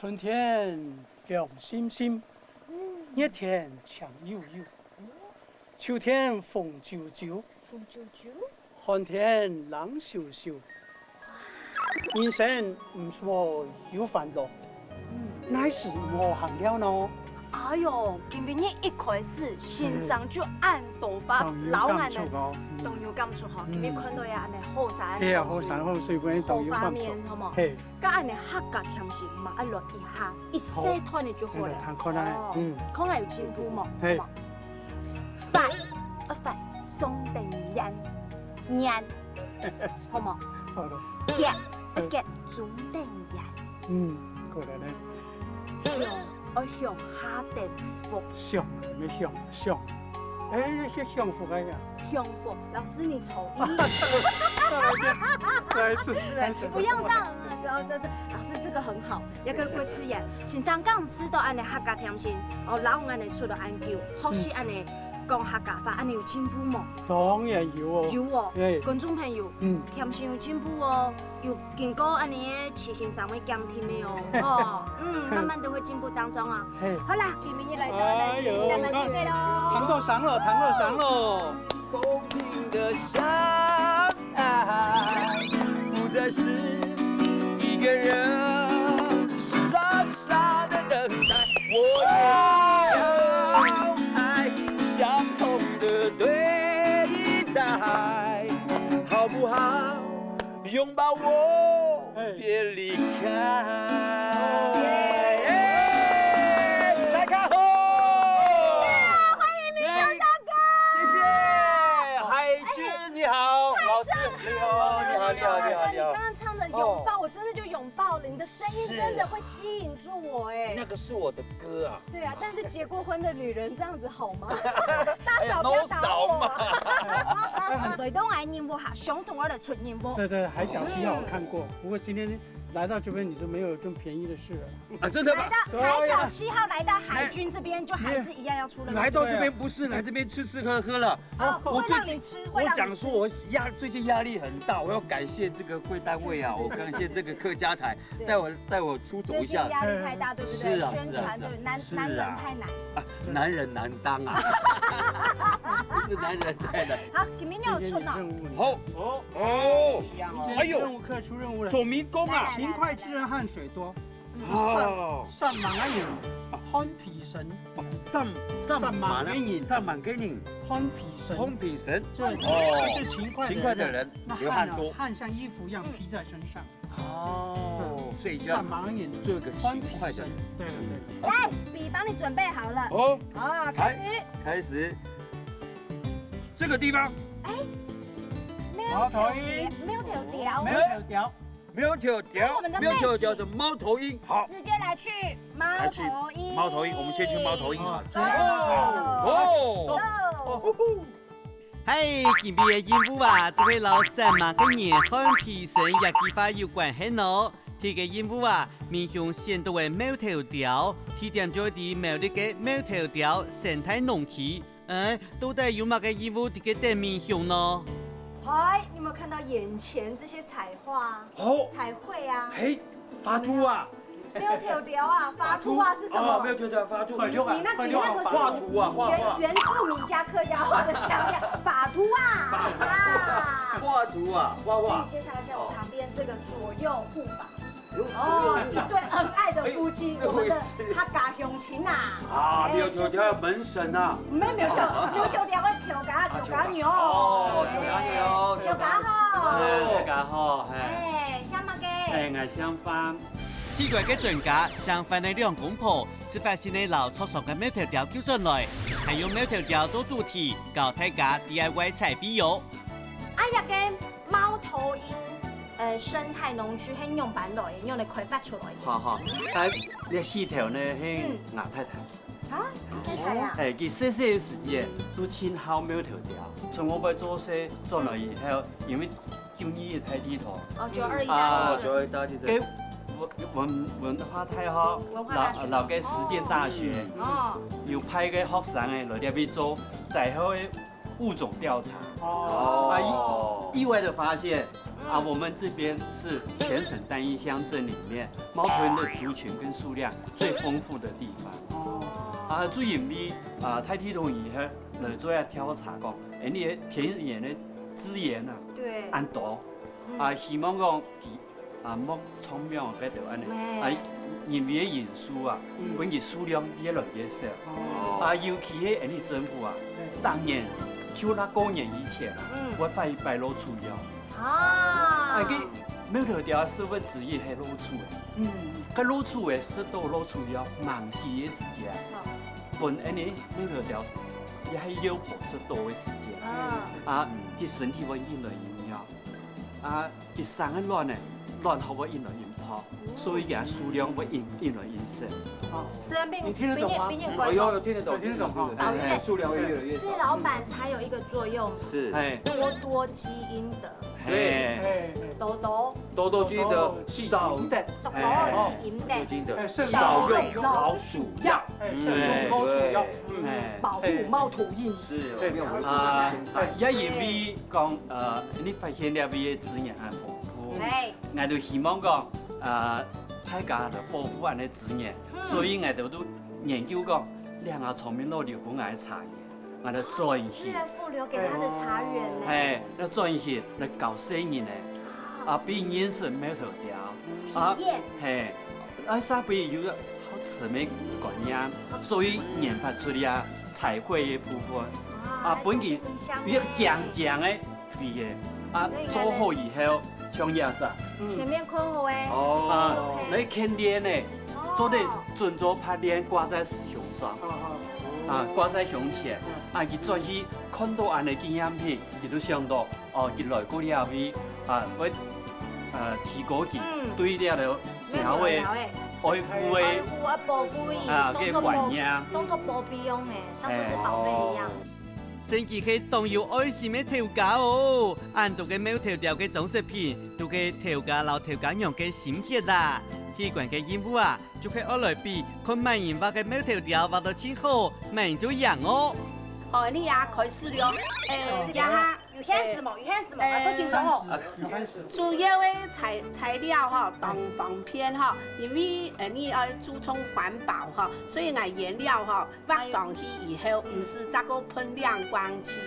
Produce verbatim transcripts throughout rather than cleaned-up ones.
春天涼浸浸，熱天青悠悠，秋天紅啾啾，紅啾啾，寒天冷颼颼。人生毋好有煩惱，哪時毋好行尞呢？哎喲，今晡日一開始，先生就恁多話，當有感觸哦。當有感觸吼。今晡日看到呀，恁呢好山，係啊，好山好水，當有感觸。好畫面，好無？係。 該恁呢客家點心嘛，愛來一下，一細段个就好了。好，來，看看啊，哦，嗯。看下有進步無？係。好無？發，啊發，上等煙，煙，好無？好了。結，啊結，中等煙。嗯，過來呢。向，愛向下等福。向，愛向，向。哎，係向福个呀。向福，老師你丑一。再來一次，再來一次。不用这样，这样，这样，老师这个很好，要跟过吃盐。先生刚吃到恁呢客家点心，哦，然后恁呢出了恁久，學习恁呢讲客家话，恁呢有进步无？当然有哦。有哦，哎。观众朋友，嗯。点心有进步哦，有经过恁呢个徐先生个检定个哦，哦，嗯，慢慢都会进步当中啊。 嘿。好啦，今晡日來到咱今晡日个咯。哎喲，你看，糖都上了，糖都上了。公平的相愛，不再是一個人傻傻的等待。我也要愛相同的對待，好不好？ 擁抱我，哎。別離開。哎。大家好。歡迎明雄大哥。謝謝，海軍你好，老師你好，你好，你好，你好，你好。你剛剛唱的擁抱，哦。我真的就擁抱了，你的聲音真的會吸引住我哎。是。那個是我的歌啊。 對啊，但是結過婚的女人這樣子好嗎？大嫂不要打我。哎，no嫂嘛。來到𠊎任務哈，相同愛來出任務。對，對，海角七號我看過，不過今天來到這邊你就沒有更便宜的事了。啊，真的嗎？來到海角七號，來到海軍這邊就還是一樣要出任務。來到這邊不是來這邊吃吃喝喝了，哦，我最近，會讓你吃，會讓你吃。我想說我壓，最近壓力很大，我要感謝這個貴單位啊，我感謝這個客家台，對。帶我，帶我出走一下。最近壓力太大，對不對？是啊，宣傳，是啊，是啊。對，男，是啊。男人太難。啊，男人難當啊。不是男人太難。好，今晡日有出哦。謝謝你任務。好。哦。哦。哎喲。任務，客出任務了。做麼个啊？來，來，來，來。勤快之人汗水多。哦。三，三萬个人，啊。汗皮神。三，三萬个人。三萬个人。汗皮神。汗皮神。這，哦。就是勤快的人。勤快的人，那汗呢，流汗多。汗像衣服一樣披在身上。 哦，所以要三萬个人，做一個勤快的人。對，對，對。來，筆幫你準備好了。哦。哦，開始。來，開始。這個地方。哎，貓頭鷹。貓頭鳥。貓頭鳥。貓頭鳥。跟我們的背景。貓頭鳥是貓頭鷹。好。直接來去貓頭鷹。來去貓頭鷹，我們先去貓頭鷹好了。哦，哦。哦。哦。 嗨，今晡日个任務啊，都係摎三萬个人汗皮神這句話有關係哦。第一個任務啊，明雄選到个貓頭鳥，地點就在苗栗个貓頭鳥生態農區。嗯，到底有麼个任務在該等明雄呢？嗨，你有沒有看到眼前這些彩畫啊？哦。彩繪啊。嘿，發圖啊。 貓頭鳥啊，發圖啊是什麼？哦，貓頭鳥，發圖。你那，你那個是畫圖啊，畫畫。原，原住民加客家話的腔調，發圖啊。發圖啊。啊。畫圖啊，畫畫。可以介紹一下我旁邊這個左右護法。哦，一對恩愛的夫妻，哎，我們的客家鄉親啊。啊，哎，貓頭鳥的門神啊。就是，沒有，沒有，沒有，貓頭鳥的頭家，頭家娘。哦，頭家娘，頭家好。哎，頭家好，哎。哎，姓麼个？哎，𠊎姓范。 地怪个專家，姓范个兩公婆，就發現个摎著傷个貓頭鳥救轉來，還用貓頭鳥做主題，教大家D I Y彩繪哦。啊，這個貓頭鷹，呃，生態農區係仰般來个，仰般開發出來个？好，好，啊，這起頭呢，係，嗯。𠊎太太。啊，為啥呀？哎，佢細細个時節，都盡好貓頭鳥，從外背做事轉來以後，因為 九二一大地震。哦，九二一大地震。啊，九二一大地震。該文，文，文化大學，文化大學。摎，摎該實踐大學，哦。有派个學生仔來這位做災後个物種調查。哦。啊，意，意外的發現，啊，我们这边是全省单一乡镇里面猫头鹰的族群跟数量最丰富的地方。哦。啊，就因为啊，大地动以后来做下调查讲，哎，你的天然的资源啊，对。恁多，嗯。啊，希望讲佢啊，莫冲灭个得安尼。哎。啊，因为个因素啊，嗯。分佢数量越来越少。哦。啊，尤其个安尼政府啊，哎。当年，就那过年以前啊，嗯。我发一百老鼠药。 啊。啊，个苗头条十分之一係老鼠个。嗯。个老鼠个食到老鼠藥，忙死个时节啊。好。本来呢，苗头条也係有好食到个时节。啊。啊，佢身体会越来越弱。啊，佢生个卵呢，卵好会越来越薄，所以佢个数量会越，越来越少。哦。虽然比，你听得懂吗？比你，比你，哎呦，听得懂，听得懂哈。对，对，对。哎，数量会越来越少。所以老板才有一个作用，是。哎。多多积阴德。 嘿。嘿，嘿。多多。多多积阴德，少，多多积阴德，哎，少用老鼠药。哎，少用老鼠药。嗯，哎，对。嗯，保护猫头鹰。是，对。我们有回复啊，这个心态。也因为讲，呃，你发现了这个资源很丰富，哎。俺就希望讲，呃，大家来保护俺的资源，嗯。所以俺就，就研究讲，两个聪明老刘公俺的茶叶。 俺个转型。资源复流给他的茶园呢。哎，要转型来搞生意呢。啊，比认识苗头条。啊，体验。嘿，啊，社会有个好吃个观念，所以研发出了啊，彩绘个部分。啊，啊，本来有个酱酱个味个，啊，所以做好以后，像这样子啊。前面困好哎。哦。啊，来牵连呢，哦。做得准做白链挂在胸上。哦，哦。 啊，挂在胸前，啊，佢转去看到恁个纪念品，佢就想到，哦，佢來過這位，啊，會，呃，提高佢，嗯。對這个社會愛護个，愛護啊，保護佢，啊，當作寶，个觀念。當作寶貝用个，當作是寶貝一樣。哎。真經係當有愛心个頭家哦！恁多个苗頭條个裝飾品，都係頭家摎頭家娘个心血啦！第一關个任務啊， 就係愛來比，看麼人畫个苗頭條畫到盡好，麼人就贏哦。好，你也開始了。哎，這下有限時無？有限時無？啊，都緊張哦。主要个材，材料吼，當方便吼，因為，呃，你愛注重環保吼，所以𠊎顏料吼，畫上去以後，毋使再過噴亮光漆。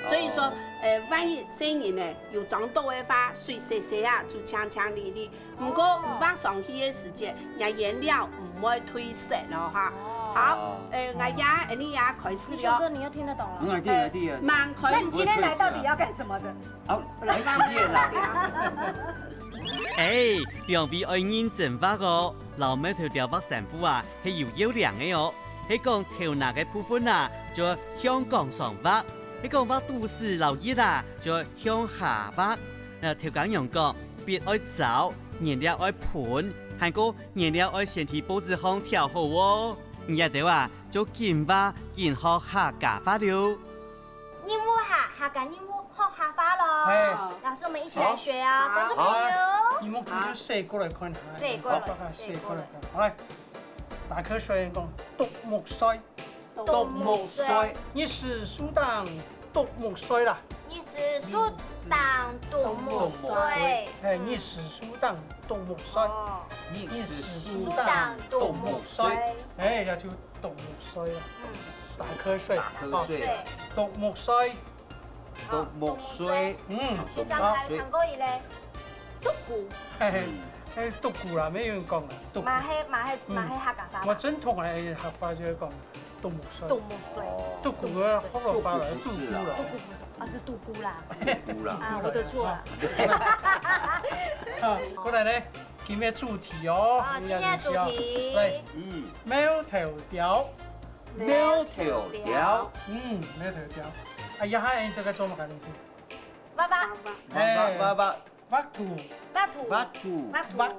所以說，呃，萬一細人呢，有髒到个話，水洗洗啊，就淨淨俐俐。 毋過，畫上去个時節，若顏料毋會褪色咯哈。哦。好，誒，𠊎也，誒，你也開始了。你說哥，你又聽得懂了？很好聽，很好聽。誒，慢開始。那你今天來到底要幹什麼的？啊，來體驗啦。誒，兩位愛認真畫哦，摎苗頭條畫成副啊，係有要領个哦。係講頭那个部分啊，就向崗上畫；係講畫肚屎摎翼啊，就向下畫。 呃，頭家娘講，筆愛燥，顏料愛噴，還過顏料愛先在報紙項挑好哦。你這兜啊，就緊畫緊學客家話了。任務下，客家任務學客話咯。嘿。老師，我們一起來學啊，好。觀眾朋友。好。題目就是寫過來看。寫過來，好，寫過來。寫過來。好，來，打瞌睡，講，啄目睡。 啄目睡。啄目睡。日時書當啄目睡啦。日時書當啄目睡。嘿，日時書當啄目睡。哦。日時書當啄目睡。哎，也就啄目睡啦。嗯。打瞌睡。打瞌睡。哦，啄目睡。啄目睡。嗯。先生還，還過一類。啄骨。嘿嘿，嗯。哎，啄骨啦，沒有人講啦，啄骨。嘛係，嘛係，嗯。嘛係客家話嘛。我正統个客話就係講 啄目睡。啄目睡。哦。啄骨个學老話來，啄骨啦。啄骨不是啊。啄骨不是，啊，是杜姑啦。杜姑啦。啊，我的錯啦。好，過來呢，今天的主題哦，啊，今天的主題。來，嗯。苗頭條。苗頭條。嗯，苗頭條。啊，這下你這個做麼个東西？爸爸。哎。爸爸，爸爸。 畫圖。畫圖。畫圖。畫圖。畫，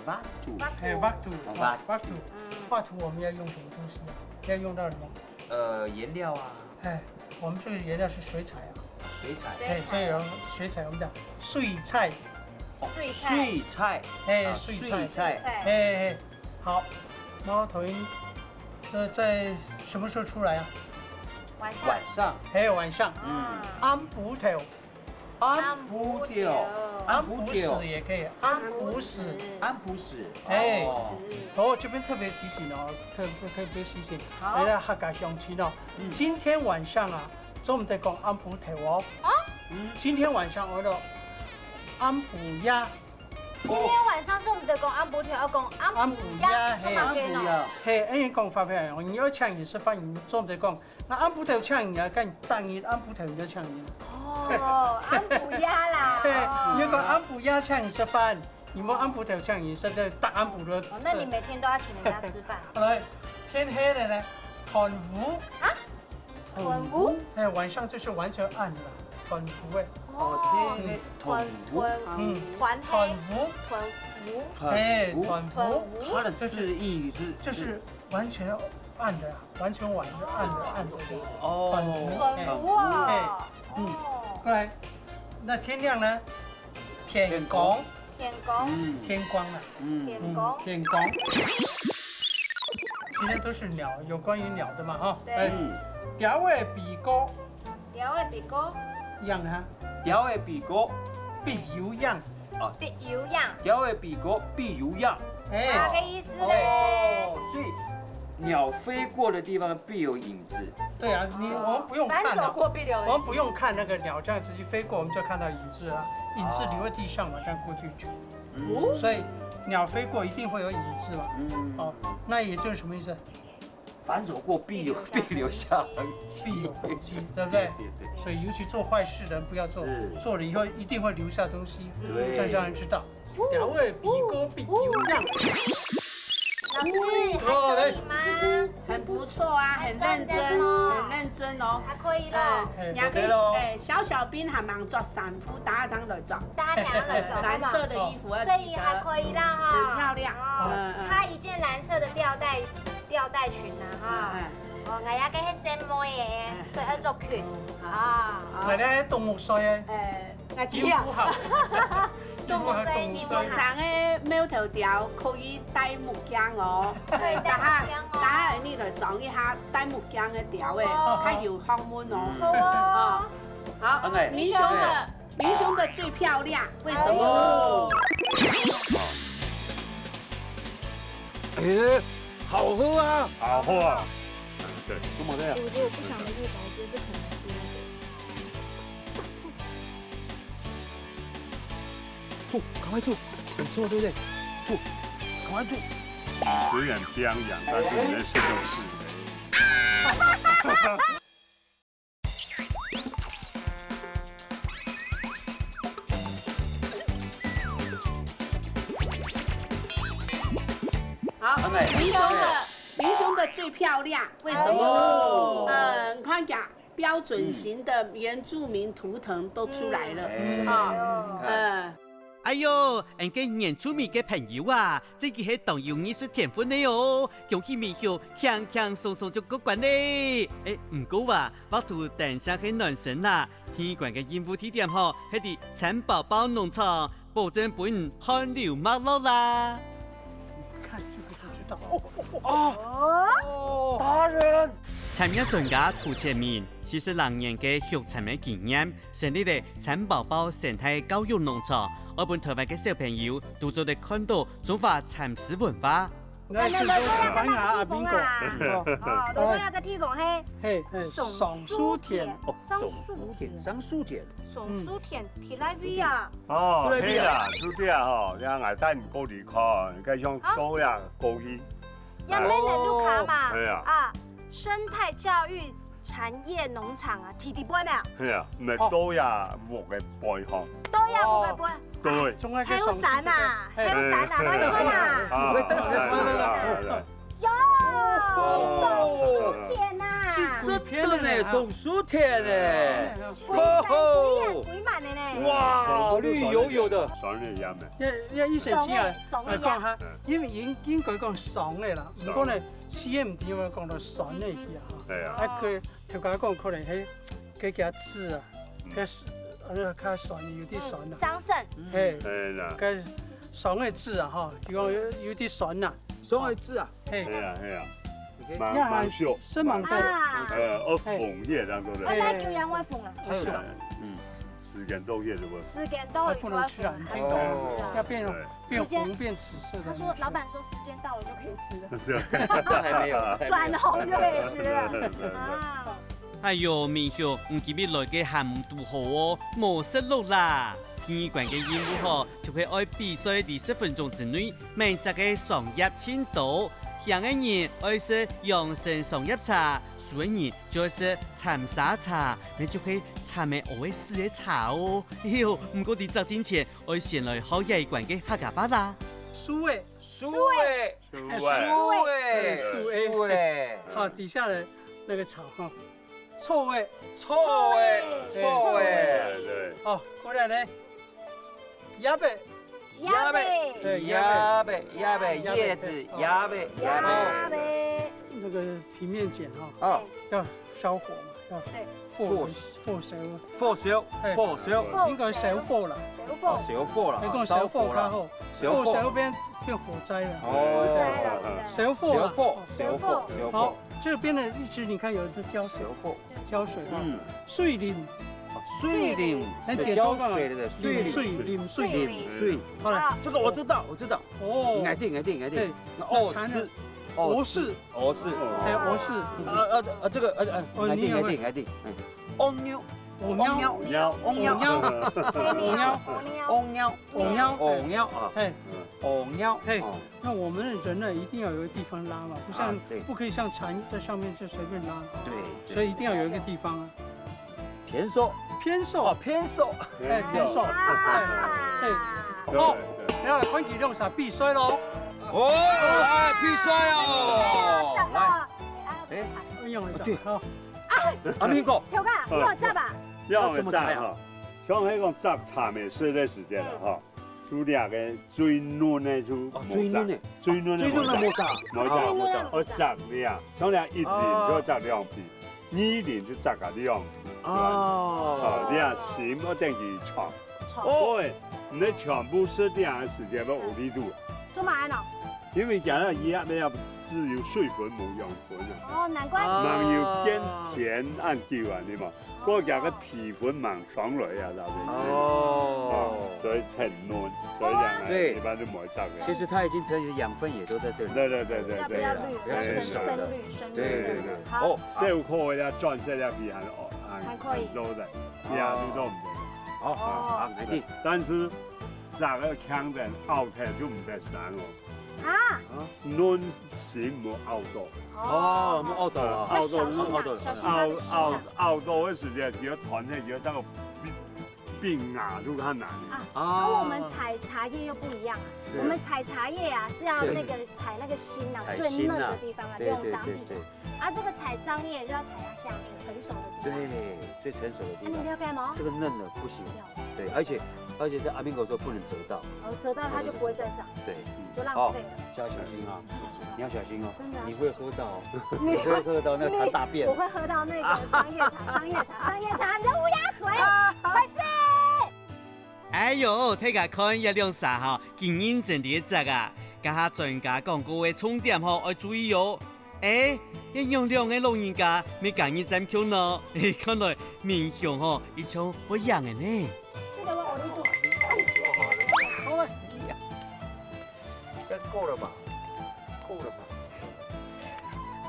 畫圖。嘿，畫圖，畫圖。畫圖。嗯。畫圖我們要用什麼東西啊？要用到什麼？呃，顏料啊。哎，我們這個顏料是水彩啊。水彩。嘿，所以有水彩我們講水彩。哦，水彩。水彩。嘿，啊，水彩。水彩。嘿，嘿，好，貓頭鷹，這在什麼時候出來啊？晚上。晚上。嘿，晚上。嗯。暗晡頭。 暗晡頭。安補屎也可以，安補屎。安補屎。哎，哦，这边特别提醒哦，特特别提醒，好，来客家乡亲哦，今天晚上啊，做毋得讲安補頭哦。啊？今天晚上我的安补夜。今天晚上做毋得讲安補頭，要讲安补夜，安补夜，嘿，安补夜。嘿，安尼讲法不一样，你要请人食饭，你做毋得讲，那安補頭请人啊，跟你答应安补头你要请人。哦，安补夜啦。嘿，你要讲安补夜请人食饭，你莫安补头请人食，这答案不对。哦，那你每天都要请人家吃饭。来，天黑了呢，团圆。啊？团圆？哎，晚上就是完全暗了，团圆哎。哦，天黑，团团嗯，团团黑，团圆。哎，团圆。团圆。它的字义是就是完全暗的啊，完全晚的，暗的暗的。哦，团圆。团圆啊。哎，嗯，过来，那天亮呢？天光。天光。嗯，天光了。嗯，天光。天光。今天都是鸟，有关于鸟的嘛哈。对。哎，鸟仔鼻哥。 鳥仔鼻哥，樣哈，鳥仔鼻哥，鼻有樣，鼻有樣，鳥仔鼻哥鼻有樣，哎，啥个意思呢？哦，所以鸟飞过的地方必有影子。对啊，你我们不用看啊，反走过必留痕迹。我们不用看那个鸟这样子一飞过，我们就看到影子啊。影子留在地上嘛，这样过去就，所以鸟飞过一定会有影子嘛。嗯，哦，那也就是什么意思？ 反走过必有必留下痕迹，必有痕迹，对不对？对对对。所以尤其做坏事的人不要做，是，做了以后一定会留下东西，对，让让人知道。鸟仔鼻哥鼻有樣。老师，还可以吗？很不错啊，很认真，很认真哦。还可以了。哎，你还可以，哎，小小兵还蛮做衫褲，大家来做，大家来做，蓝色的衣服要记得，所以还可以啦哈，很漂亮，哦，嗯，差一件蓝色的吊带 吊带裙啊，哈。哦，𠊎也个係細妹个，所以愛著裙啊。𠊎个係啄木鳥个，哎，𠊎知啊。皮膚好，皮膚好，啄木鳥，基本上个貓頭鳥可以戴目鏡哦。可以戴目鏡哦。等下，等下你來裝一下戴目鏡个鳥仔，哦，較有學問哦。好哦。哦，好，明雄的 明雄的最漂亮，為什麼？哎，好喝啊！好喝啊！對，這麼亮。我覺得我不想喝這個，我覺得這可能是那個。吐，趕快吐，有臭對不對？吐，趕快吐。雖然冰涼，但是你在吃東西。 好，明雄的，明雄的最漂亮，為什麼？哦。嗯，你看講，標準型的原住民圖騰都出來了，嗯。啊，嗯。哎喲，𠊎个原住民个朋友啊， 真个係當有藝術天分个哦！恭喜明雄輕輕鬆鬆就過關了！誒，毋過啊，畫圖單淨係暖身啦，第一關个任務地點吼，係在蠶寶寶農場，保證分你汗流脈落啦！看就是不知道。哦，哦，達人！產業專家涂前明，四十零年个畜產个經驗， 成立了蠶寶寶生態教育農場，愛分臺灣个小朋友都做得看到中華蠶絲文化。那這個西班牙啊，賓果。哦，落尾一個地方係，嘿，嘿，松樹田。哦，松樹田，松樹田，松樹田，提拉維亞。哦，提拉維亞。係啊，就這吼，你看𠊎帶你過去看，你看像到呀，過去。也免得路卡嘛，係啊。啊，生態教育 產業農場啊，T D Boy咩？係啊，毋係多呀屋个背吼。多呀屋个背。對。還有山啊，還有山啊，還有山啊。有，松樹田啊。是真的呢，松樹田呢。歸山歸啊，歸滿的呢。哇，綠油油的。山的樣的。要要一生起來，松的，松的。來講哈，因為應應該講松的啦，毋過呢， C M D有講到山个去啊，係啊。啊，佢頭先講可能係，佢个字啊，佢呃較酸，有啲酸啊。桑葚。係，係啦。佢酸个字啊，吼，有有有啲酸呐。酸个字啊。係。係啊係啊，蠻蠻少，生蠻多。啊。呃，哦，紅葉當中的。啊，那就讓我紅了。還有啥？嗯。時間到，佢就會。時間到了就要分開，哎，不能吃啊，你聽懂嗎？不能吃啊。要變，對。變紅變紫色的。他說，老闆說時間到了就可以吃了。對。這還沒有，還沒有。轉紅就可以吃了。對，對，對，對。啊。哎喲，明雄，你今日來个下午堵好哦，無失落啦。第二關个任務吼，就係愛比賽在十分鐘之內，買隻个桑葉盡多，贏个人愛食養生桑葉茶，輸个人就愛食糝沙茶，該就係糝个屙个屎个茶哦。哎喲，毋過在食進前， 愛先來學這一關个客家話啦。輸个，輸个，輸个，輸个，輸个。好，底下的那個草哈，錯个，錯个，錯个。對，對。好，過來呢，葉个，葉个，對，葉个，葉个，葉个，葉子，葉个，葉个。葉个。那個平面剪哈，哦。要燒火嘛，要對。 火，火燒。火燒，哎，火燒。應該燒火啦。哦，燒火啦，哎，講燒火較好，燒火。火燒變，變火災了。哦。火災了，對。燒火啦。燒火，燒火，燒火。好，這邊的一直你看有一個膠水，燒火。膠水哈。嗯。水淋。哦，水淋，哎，是膠水的，水淋。水淋，水淋。水。好了。這個我知道，我知道。哦。𠊎知，𠊎知，𠊎知。對，那哦，那蠶呢？是。哦，是。 哦，是。哎，哦，是。啊，啊，啊，這個，啊，啊，哦，你也會。𠊎知，𠊎知，𠊎知。哎，黃牛，黃牛，黃牛，黃牛，黃牛，黃牛，黃牛，黃牛啊，嘿，黃牛，嘿，哦。那我們人呢，一定要有個地方拉嘛，不像，啊，對。不可以像蠶在上面就隨便拉，對，對。所以一定要有一個地方啊。 偏瘦。偏瘦。哦，偏瘦。哎，偏瘦。哎，哎。對，哦，對。來，看佢兩儕比賽咯。哦，來，比賽哦。來。哎，用一下，對。好。阿明哥。頭家，你有摘吧？要用摘哈，像那種摘茶梅樹的時間了哈。 就這個最嫩个就無摘，哦，最嫩个。最嫩个無摘，最嫩个無摘。無摘，哦，無摘。哦，摘這啊，像這一輪就摘兩皮，哦。二輪就摘个兩皮。哦。哦，這樣心愛等佢長。長。哦。對，你全部係這樣个時間要有力度。做麼个呢？因為講到葉仔要只有水分無養分啊。哦，難怪。啊。吂有變甜恁久啊，你嘛。 過佢个皮分吂上來啊，知道嗎？哦。哦，所以很嫩，所以講呢，對。一般就無摘个。其實它已經成型，養分也都在這裡。對，對，對，對，對。要不要綠？對啦，不要吃生的。深綠，深綠色的。對，對，對。好。哦，小可个轉色个皮還，哦，還，還可以。還做得，哦。呀，就做毋得。好，哦。好，來，你。但是，摘个強點，拗忒就毋得生哦。 啊？啊，嫩心無拗到。哦，無拗到啊。拗到，要小心啊，拗到，小心它的心啊。拗，拗，拗到个時間，佢个團體，佢个這個並，並啊，就較難。啊，哦。跟我們採茶葉又不一樣啊。是。我們採茶葉啊，是要那個採那個心啊，採心啊。最嫩的地方啊，對，對，對，對。用上去的。 啊，這個採桑葉就要採它下面成熟的地方。對，最成熟的地方。啊，你了解嗎？這個嫩的不行。了解。對，而且，而且這阿明哥說不能折到。哦，折到它就不會再長。對，就浪費了。哦，要小心啊，你要小心哦，真的要小心。你會喝到哦，你會喝到那個茶大便。我會喝到那個桑葉茶，桑葉茶，桑葉茶，你的烏鴉嘴，壞事。哎喲，大家看這兩儕吼，真認真在摘啊！這下專家講過个重點吼，愛注意哦。 欸，這仰兩個老人家乜加入戰局呢？看來明雄吼，一場會贏个呢。這個我，我，這夠了吧？夠了吧？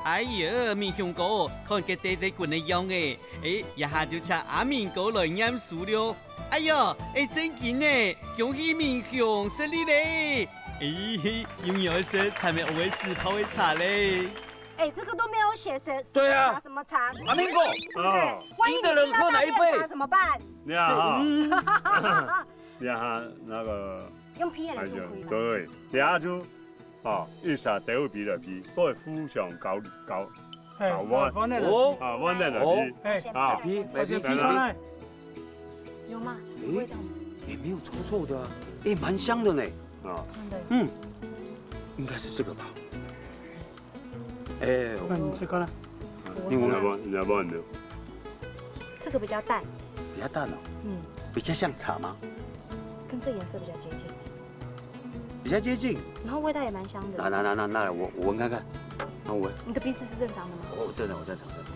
哎呀，明雄哥，看佢得了冠个樣欸！欸，這下就請阿明哥來驗輸了。 哎喲，欸，正經呢，恭喜明雄勝利咧！欸，又愛食糝个烏雞屎泡个茶咧！欸，這個都沒有寫誰，對啊。茶什麼茶？阿明哥，對不對？啊。萬一你知道他沒有茶怎麼辦？贏的人喝哪一杯？你看哈，嗯。你看哈，那個，用鼻子來做虧嗎？哎呀，對，等下就 哦，一儕都有鼻來鼻，都會互相交，交，嘿，交換。換，換來來鼻。哦。啊，換來來鼻。哦。嘿，啊，鼻，來鼻，鼻，鼻。有嗎？有味道嗎？欸，也沒有臭臭的啊，欸，蠻香的呢。啊。真的。嗯，應該是這個吧。欸，那你吃看看。你聞看看。你來聞，你來聞，你來聞。這個比較淡。比較淡哦。嗯。比較像茶嗎？跟這顏色比較接近。 比較接近。然後味道也蠻香的。來來來來來，我我聞看看，讓我聞。你的鼻子是正常的嗎？哦，正常，我正常，正常。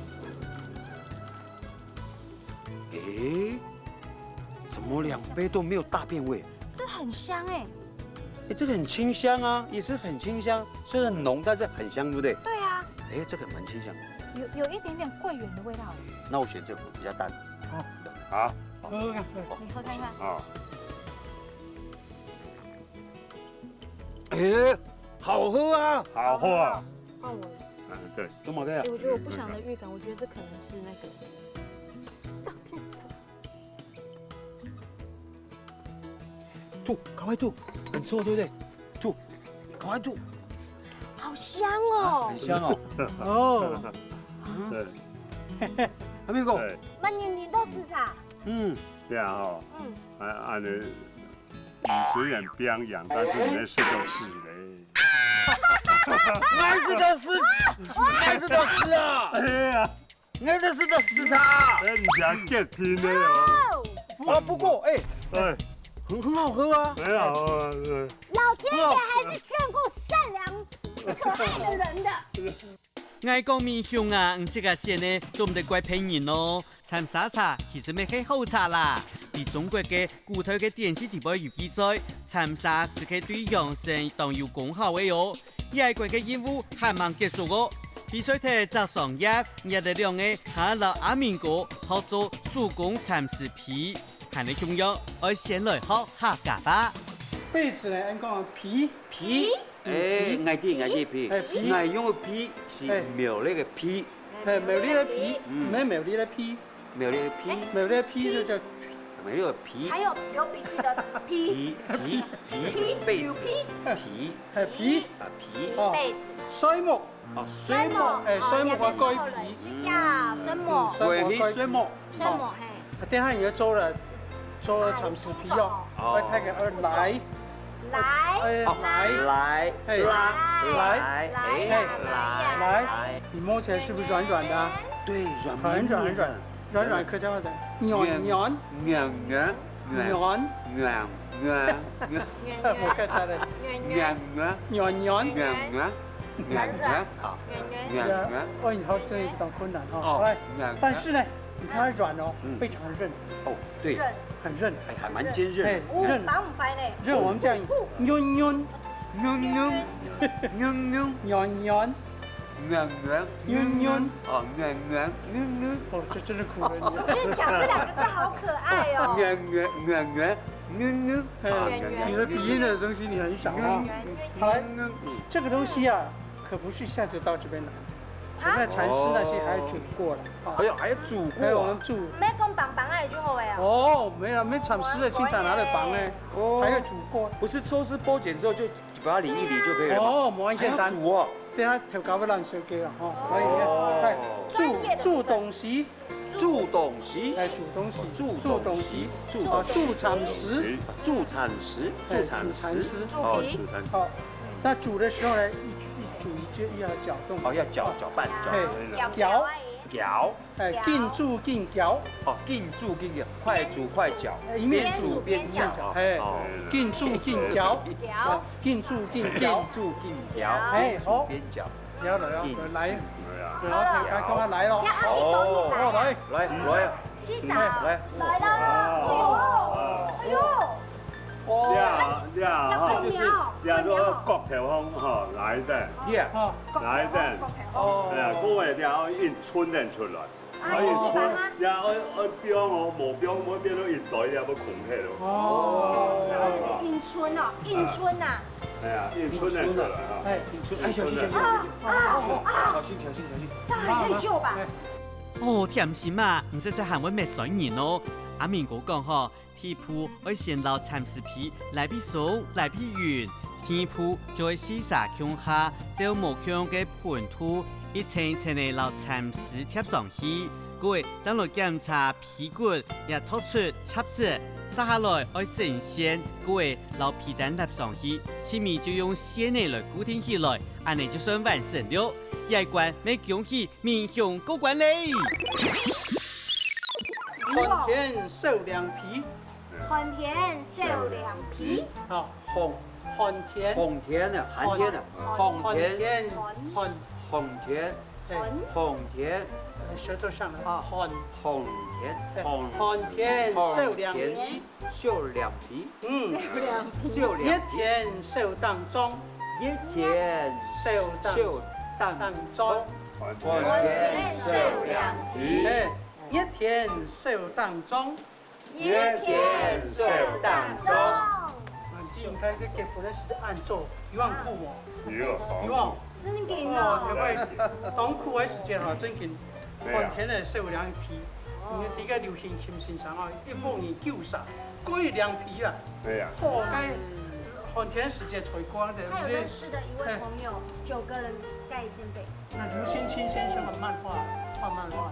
欸，怎么两杯都没有大便味？这很香哎。哎，这个很清香啊，也是很清香，虽然浓，但是很香，对不对？对啊。哎，这个蛮清香。有有一点点桂圆的味道。那我选这个比较淡。好，好，你喝看看。啊，哎，好喝啊，好喝啊。换我了。嗯，对，这么个。哎，我觉得我不祥的预感，我觉得这可能是那个大便。吐，赶快吐，很臭，对不对？吐，赶快吐。好香哦！很香哦。哦。对。阿明哥。对。慢点，你都是啥？嗯。对啊哈。嗯。啊，啊，你虽然表扬，但是你在吃东西嘞。还是个屎，还是个屎啊！哎呀。 哎，这是个屎啊！哎，你家洁癖的哦。啊，不过，哎，哎，很，很好喝啊。很好喝啊，对。老天爷还是眷顾善良、可爱的人的。𠊎講明雄啊，你自家選个，做毋得怪別人哦。摻沙茶其實乜係好茶啦。在中國个古代个典籍裡背有記載，摻沙係个對養生當有功效个哦。 這關个任務還吂結束哦。比賽頭摘桑葉，𠊎等兩個還愛摎阿明哥學做手工摻屎皮，還係共樣愛先來學客家話。被子呢，恁講皮。皮。嗯，哎，皮。𠊎知，𠊎知皮。哎，皮。𠊎用个皮係，哎，苗栗个皮。哎，苗栗个皮，嗯。毋係苗栗个皮。 苗栗个皮。哎，苗栗个皮就叫，苗栗个皮。還有流鼻涕的涕。皮，皮，皮，被子，皮。哎，皮。啊，皮。哦，被子。睡目。哦，睡目。睡目。哎，睡目个蓋皮。哦，睡覺，睡目。嗯，睡目个蓋皮。睡目，嘿。啊，等下你要做了，做了摻屎皮哦。哦。愛大家愛來。 來，哎，哦，來，來，哎，是啦，來，來，來，哎，來呀，來，來呀。來，你摸起來是不是軟軟的啊？對，軟綿綿的。很軟很軟，軟軟客家話講，軟軟。軟，軟，軟，軟，軟，軟，軟。我看起來，軟軟，軟軟，軟軟，軟軟，好，軟軟。哦，你好，這一段困難哈。哦，來，軟軟。但是呢，你看它軟哦，嗯。非常韌。哦，對。韌。 很韌。哎，還蠻堅韌的。哎，哦，韌。打毋壞呢。韌，我們這樣，軟軟，軟軟，軟軟，軟軟，軟軟，軟軟，哦，軟軟，軟軟。哦，這真的苦了你。我覺得講這兩個字好可愛哦。軟軟，軟軟，軟軟，哎，啊，軟軟。你的鼻音的東西你很少啊。軟軟，好來，軟軟，嗯。這個東西啊，可不是一下子到這邊來。 啊？那蠶絲那些還要煮過了，哦。還有，還要煮過啊？還有我們煮。毋係講棒棒仔就好个啊？哦，沒有，沒蠶絲的，清炒拿來放呢，哦。還要煮過。不是抽絲剝繭之後就把它理一理就可以了嗎？哦，無恁簡單。還要煮哦。等下頭家會讓你小姐了，吼，可以，哦。哎，煮，專業的部分。煮東西。煮東西。哎，煮東西。哦，煮東西。煮東西。哦，煮蠶絲。煮蠶絲，哎，煮蠶絲。煮蠶絲。哦，煮蠶絲。哦，那煮的時候呢，一，一煮一就要攪動。哦，要攪，攪拌，攪。哎，攪。攪。攪。 哎，攪。緊煮緊攪。哦，緊煮緊攪，快煮快攪，哎，一面煮邊攪。邊煮邊攪。哎，哦。緊煮緊攪。攪。緊煮緊攪。緊煮緊攪，哎，緊煮邊攪。好。攪了，緊煮。來。對啊。來，來，來，來了。哦。哦，來。來，來。是啥？來。來了。哎呦，哎呦。哇。這樣，這樣哈，要看鳥。就是這樣，就國頭風哈，來一陣。Yeah。哦。來一陣。國頭風。哦。哎呀，各位，這樣要硬吞得出來。 啊，哎，有辦法嗎？呀，愛，愛放哦，無放，會變到一堆，也要空氣咯。哦。哦，硬吞哦，硬吞啊。哎呀，硬吞得出來哈。哎，硬吞，哎，小心，小心，小心。啊，啊，啊。小心，小心，小心。這樣還可以救吧？哎。哦，甜心啊，毋使再喊我滅酸人哦。阿明哥講吼， 第一步愛先摎蠶絲皮拉畀鬆、拉畀勻，第二步就愛細沙共下，照無共个盆肚，一層一層仔摎蠶絲貼上去。過後正來檢查皮骨也擇出雜質，續下來愛整線，過後摎皮單拉上去，盡尾就用線仔來固定起來，恁仔就算完成了。這關乜恭喜 明雄過關咧！寒天少涼皮。寒天少涼皮。好，寒，寒天。寒天啊，寒天啊，寒，寒天，寒，寒天，哎，寒天，舌头上来，啊，寒，寒天，哎，寒，寒天，寒天，受凉皮。 受凉皮，嗯，受凉皮，热天受打腫，热天受打，受打腫，寒天受凉皮，哎，热天受打肿，热天受打肿。啊，你看这结婚个时节恁做，有恁苦无？有啊，有啊。真紧哦。哦，对不对？当苦个时节哈，真紧。 对啊。寒天个受凉皮，哦。你知个流行琴先生哦，一屋人九儕，个个涼皮啦。对啊。好，該寒天時節才光的，他有认识的一位朋友，九个人盖一件被子。那刘兴欽先生很漫画，画漫画。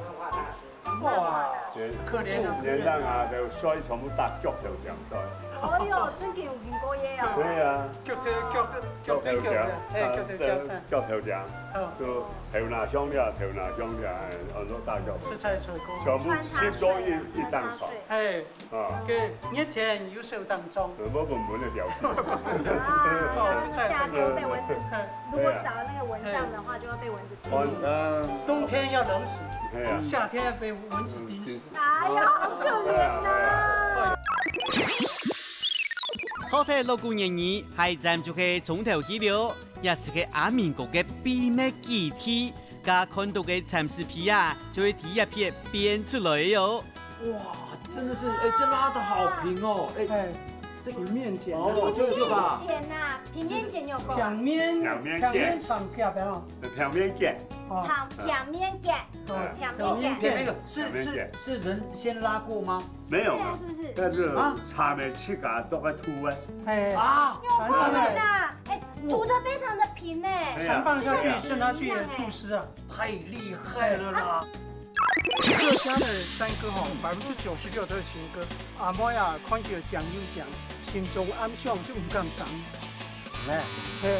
哇，这可怜啊，年长啊，都睡全部搭脚头这样睡。哎哟，真个有听过耶哦。对啊。脚头，脚头，脚头，脚头，哎，脚头，脚头。脚头这样。 哦。就頭那向了，頭那向了，哎，安到大腳。實在是个。全部濕到一，一張床。哎，啊。个熱天又受打腫。全部悶悶个表情。啊，哦，實在是夏天被蚊子，哎。如果少了那个蚊帐的话，就会被蚊子叮。哦，嗯。冬天要冷死，哎呀。夏天要被蚊子叮死。嗯，叮死。哎呀，好可怜呐。好，聽老古人言，下一站就係中頭去了。 也係个阿明哥个秘密基地，該看到个蠶絲皮啊，就係第一片變出來个哦。哇，真的是，哎，這拉得好平哦，哎，哎，這有面剪啊。哦，就，就吧。平面剪呐，平面剪有夠啊。平面，平面剪。平面長夾的哦。平面剪。哦。平，平面剪。哦，平面剪。平面个，是，是，是人先拉過嗎？ 沒有啊，對啊，是不是？但是啊，蠶仔自家都會吐欸。哎，啊，有可能啊，哎，吐得非常的平欸。對啊。蠶放下去，對啊。剩下去也吐絲啊。太厲害了啦！客家的山歌吼，百分之九十六都是情歌。阿妹啊，看著蔣又蔣，心中暗想就毋敢生。 咩？嘿。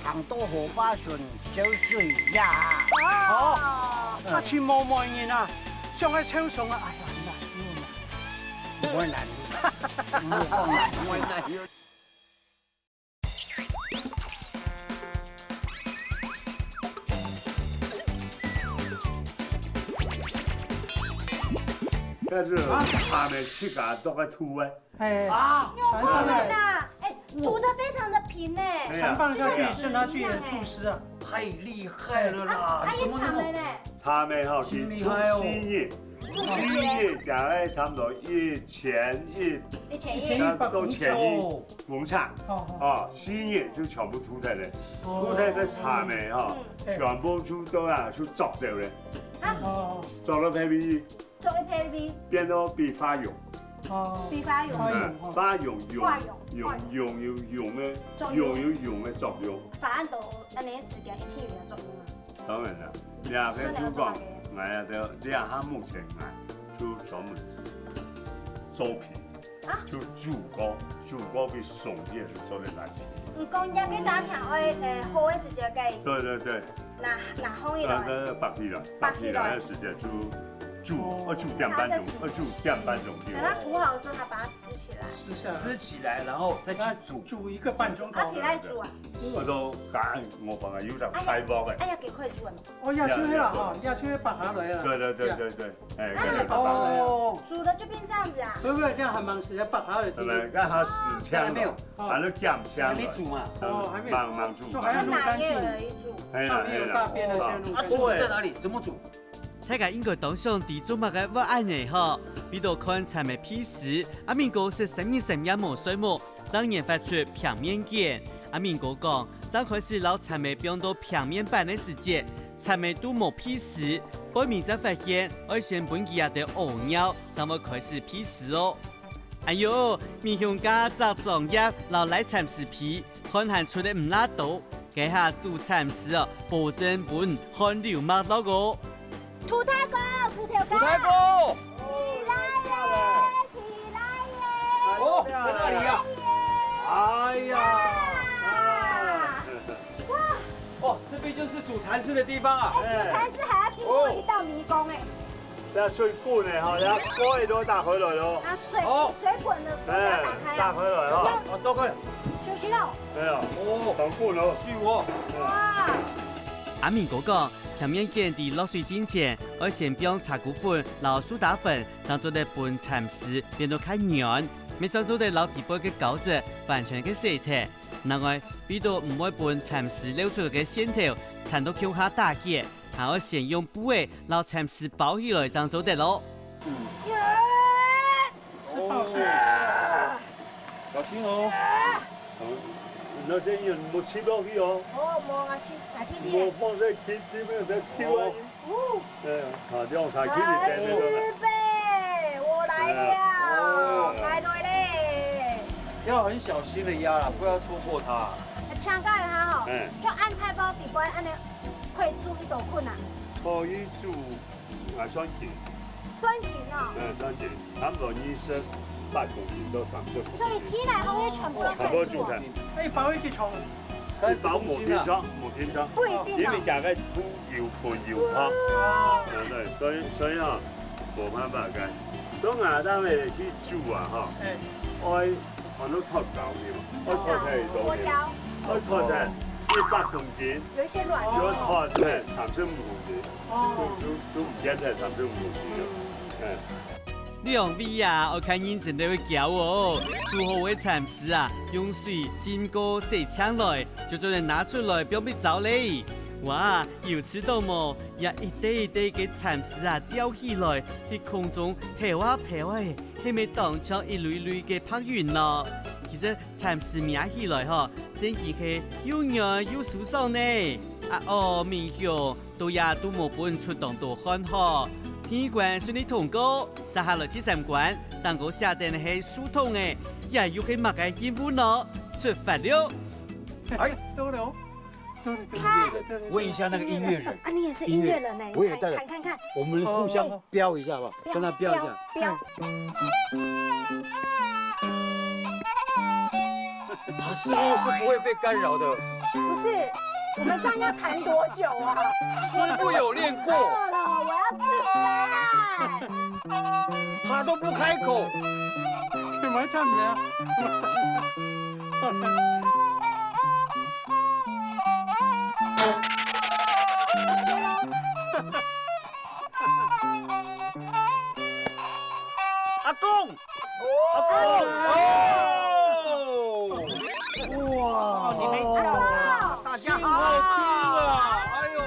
行到河壩脣就水呀。哦，啊，尋無媒人啊，想愛湊上啊，哎呀，難喲，難喲。毋會難喲。毋會講難喲。毋會難喲。但是啊，蠶仔自家都會吐欸。 哎，啊，有可能啊，哎，吐得非常的平欸。對啊。蠶放下去，對啊。剩下去也吐絲啊。太厲害了啦！啊，啊，怎麼那麼，蠶仔呢？蠶仔吼，真厲害哦。佢吐絲呢，吐絲呢，大概差不多一千一，一千一。到千一公尺。哦。哦，絲呢就全部吐忒了，哦。吐忒个蠶仔吼，嗯。全部就都啊，就捉走了。啊？哦。捉到哪位？ 做一批，變到比花絨。哦，比花絨。花絨，嗯，哦。花絨，絨，花絨，絨，花絨。絨有絨个，作用。絨有絨个作用。花絨都恁呢時間一定有作用啊。當然啦，這個就講，所以你要做麼个？𠊎啊，這，這下目前𠊎就專門做皮，啊？就煮過，煮過比鬆皮就做得來。你講這個打條愛，呃，好个時間該，對，對，對。 拿，拿紅一來。呃，呃，拔起來，拔起來。拔起來个時節就煮，哦。愛煮點半鐘，愛煮點半鐘頭。等它煮好的時候，它把它撕起來。撕下來。撕起來，然後再去煮。煮一個半鐘頭。啊，提來煮啊。我都講，我講啊，有點開鑊欸。哎呀，幾快煮啊！哦，壓手个啦，哈，壓手个拔下來啊。對，對，對，對，對，哎，啊，對，對，對。哦。煮了就變這樣子啊？不，不，這樣還蠻實在，拔下來。對，對，讓它死嗆了。還沒有。 哦。還沒煮嘛。哦，還沒。慢慢煮。就還要弄乾淨。拿葉而已煮。哎呀，上面有大便那些要弄乾淨。哎呀。啊，煮在哪裡？怎麼煮？大家應該當想知做麼个會恁呢吼？為著看蠶仔个屁屎，阿明哥係三日三夜無睡目，正研發出平面剪。阿明哥講，正開始摎蠶仔放到平面板个時節，蠶仔都無屁屎，過暝正發現，愛先分佢兜屙尿，正會開始屁屎哦。 哎喲，美香家著粽葉摎拉蠶絲皮，看還出得毋罅多，這下煮蠶絲哦，保證分汗流脈落哦。土大哥，土頭哥，土大哥！起來耶，起來耶！哦，在哪裡呀？哎呀！啊！哇！哦，這邊就是煮蠶絲的地方啊。哎，煮蠶絲還要經過一道迷宮哎。 這水滾了吼，這鍋仔都打開來咯。啊，水，哦。水滾了，不要打開啊。哎，打開來吼。哦，打開。休息了。對啊。哦。當滾咯。是哦。哇。阿明哥講，甜麵捲在落水進前，愛先放茶鈷粉摎蘇打粉，正做得分蠶絲變到較軟，乜正做得摎底背个膠質完全个洗忒。另外，為著毋會分蠶絲漏出來个線頭纏到共下打結，還愛先用布仔摎蠶絲包起來正做得咯。是泡水。小心哦。那些人没吃落去哦。哦，没啊，吃，哪天你？我放在天地面在跳啊。哦。对啊，啊，这样才可以在那个。预备，我来了，来了嘞。要很小心的压啦，不要戳破它。请教一下吼，哎。就按太包底部按呢，可以煮一斗粉啊？可以煮。 啊，算斤。算斤哦。嗯，算斤，差不多二十八公斤到三十公斤。所以天來風係全部都可以煮哦。全部煮開。那一包一斤重？一包無定重，無定重。不一定哦。因為加个豬油、肥油哈。哦。對不對？所以所以啊，無辦法个。所以啊，咱們去煮啊哈，哎。愛 安到脫膠个嘛，愛脫忒幾多呢？脫膠。愛脫忒一百公斤，有一些軟就要脫忒三十五公斤，哦。就就就毋見忒三十五公斤了。哎。兩位啊，愛看認真个會教哦。煮好个蠶絲啊，用水浸過洗淨來，就做得拿出來放入燥咧。哇，有試著無？這一垤一垤个蠶絲啊，吊起來，在空中飄啊飄啊， 係毋係當像一蕊蕊个白雲呢？其實蠶絲摸起來吼，正經係又軟又舒爽呢。啊哦，明雄，到這都無分出當多汗吼。第一關順利通過，接下來第三關，頂高寫等係樹桶个，這又係麼个任務呢？出發了！哎，到了。 問一下那個音樂人。啊，你也是音樂人呢，音樂，我也帶了。彈看看。我們互相飆一下吧，飆，跟他飆一下。飆，飆。他聲音是不會被干擾的。不是，我們這樣要彈多久啊？師傅有練過。餓了，我要吃飯。他都不開口。你們唱歌啊？ 阿公，阿公，哦，哇，你沒叫啊？大家好。真好聽啊！哎喲。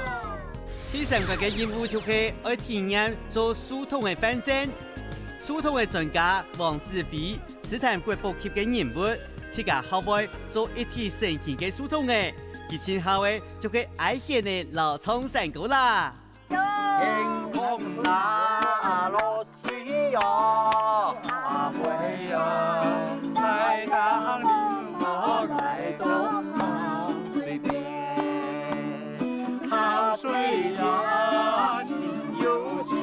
第三關个任務就係愛體驗做樹桶个飯甑。樹桶个專家黃子輝 斯坦國寶級个人物，自家學會做一體成型个樹桶仔，佢盡好个就係挨弦仔摎唱山歌啦。天空那落水呀，阿妹呀，大江流落來到水邊，下水呀，真有情。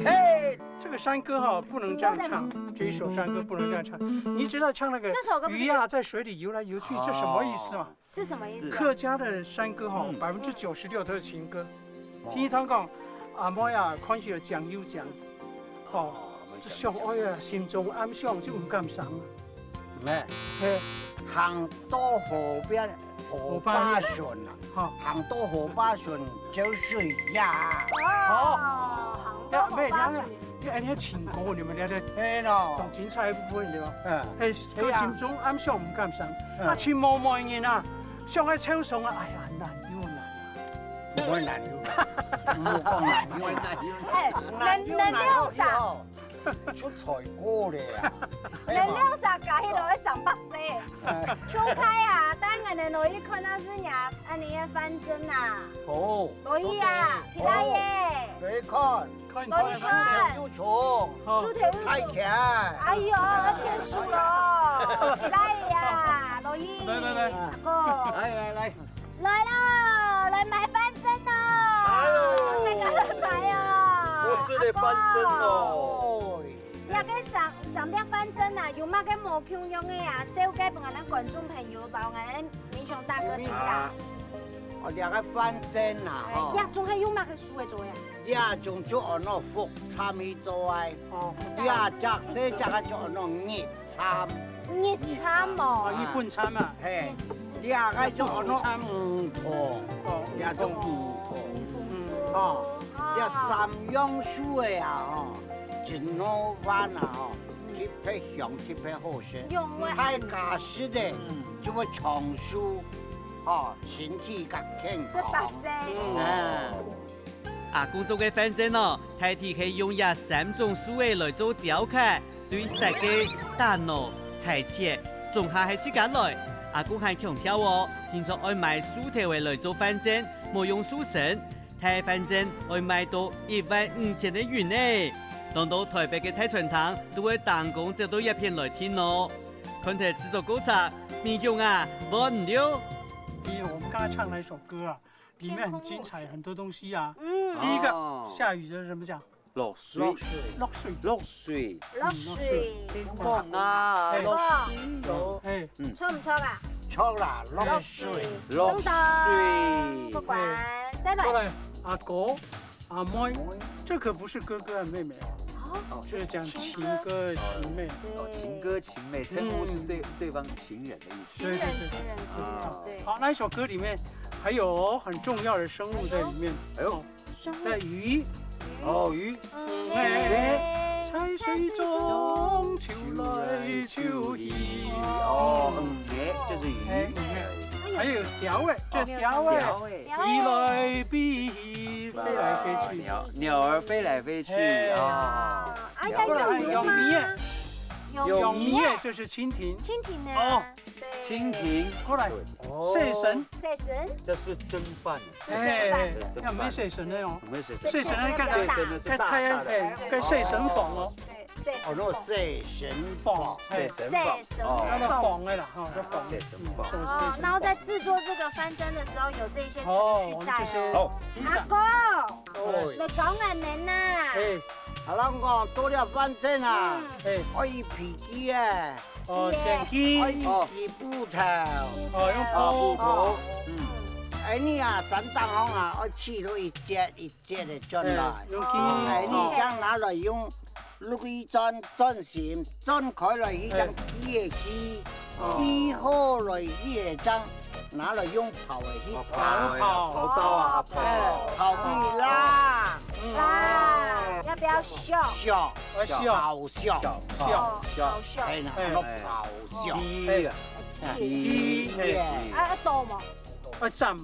嘿，这个山歌哈，不能这样唱，这一首山歌不能这样唱。你只要唱那个这首歌不是鱼呀在水里游来游去，这什么意思嘛？是什么意思啊？客家的山歌哈，百分之九十六都是情歌。听一听讲，阿妹啊，看起来讲又讲，吼，这想，哎呀，心中暗想就毋敢上啊。 咩？嘿。行到河邊，河壩脣啊，哈。行到河壩脣就水呀。哦，行到河壩脣。你，你，你情歌，你們了解？嘿咯。當精彩个部分對吧？嗯。嘿，佢心中暗想毋敢上，啊，尋無媒人啊，想愛湊上啊，哎呀，難又難啊。毋會難又難，毋好講難又難。哎，難，難又難。 出菜過了啊。恁兩儕加起來愛三百歲。像𠊎啊，等下个落去看啊，係若恁呢个范增啊。好。落去啊，皮大爺。落去看。看，看，樹頭又重，樹頭又重。太強。哎喲，愛騙樹咯。皮大爺啊，落去。來，來，來。阿哥。來，來，來。 來了，來買范增了。哎喲。大家來買哦。好食个范增哦。阿哥。這个三，三粒范增啊，有麼个無共樣个啊？紹介分𠊎等觀眾朋友，包括𠊎等民雄大哥知啊。這个番梢啊，吼，這種係用麼个樹仔做呀？這種就安到覆蠶去做个，哦，這隻細隻个就安到日蠶。日蠶哦。啊，日本蠶啊。嘿，這个就安到梧桐，哦，這種梧桐，哦，這三樣樹仔啊，吼，真好玩啊，吼。 特別香，特別好食。用啊。太加濕咧，就會長壽，吼，身體較健康。十八歲。嗯。啊。阿公做个番梢哦，大體係用這三種樹仔來做雕刻，對設計、打腦、裁切，總下係自家來。阿公還強調哦，平常愛買樹頭仔來做番梢，莫用樹身。 大番梢愛賣到一萬五千个銀呢。當多台北个大餐廳都會當工走到這片來訂哦。看忒製作過程，明雄啊，無毋溜。比如我們剛才唱那一首歌啊，裡面很精彩，很多東西啊。嗯。第一個，哦。下雨就是怎麼講？落水。落水。落水。落水。落水。嗯，落水。天公啊，哎。落水喲。哎。嗯。著毋著啊？著啦，落水。落水。不管。再來。過來，阿哥。 阿妹，這可不是哥哥和妹妹，哦，是講情哥情妹。哦，情哥情妹，稱呼是對，嗯。對方情人的意思。情人，對，對，對。情人，情人，啊。對。好，那一首歌裡面還有很重要的生物在裡面。哎呦。哦，生物。在魚。哦，魚。嗯，哎，在水中泅來泅去。哦，嗯，哎，就是魚。哎，嗯，哎。還有鳥，哎，這鳥，哎。鳥，哎。 飛來飛去。鳥，鳥兒飛來飛去，哎。啊，還有魚嗎？有魚耶。有魚耶，就是蜻蜓。蜻蜓呢？哦。對。蜻蜓。過來，哦。水神。水神。這是蒸飯。哎，蒸飯。要沒水神的哦。沒水神。水神的，該，該太陽，哎，該水神飯哦。對。 哦，那水神飯。飯，哎。水神飯，哦。該飯个啦，吼，該飯。水神飯。嗯，哦，然後在製作這個番梢的時候，有這些程序在哦。哦，我們這些。好。阿哥，哦。你講恁樣啊？哎。阿郎講，做了番梢啊，嗯。哎。愛一皮筋啊，哦，線筋。愛一支布頭。哦，用布。哦，布頭。哦。嗯。哎，你啊，山頂項啊，愛起到一節一 接个轉來。哎，用筋。哎，你將拿來用鐳轉，轉身，轉開來，去將雞个雞，哦。雞好來，去个將拿來用刨个去刨。哦，刨个，刨刀啊，刨。哎，刨米啦。嗯。啊，要不要削？削，哎，削。刨削。削，哦，削。刨削。哎，那，哎。那刨削。哎。哎。哎。啊，要剁嗎？ 愛斬。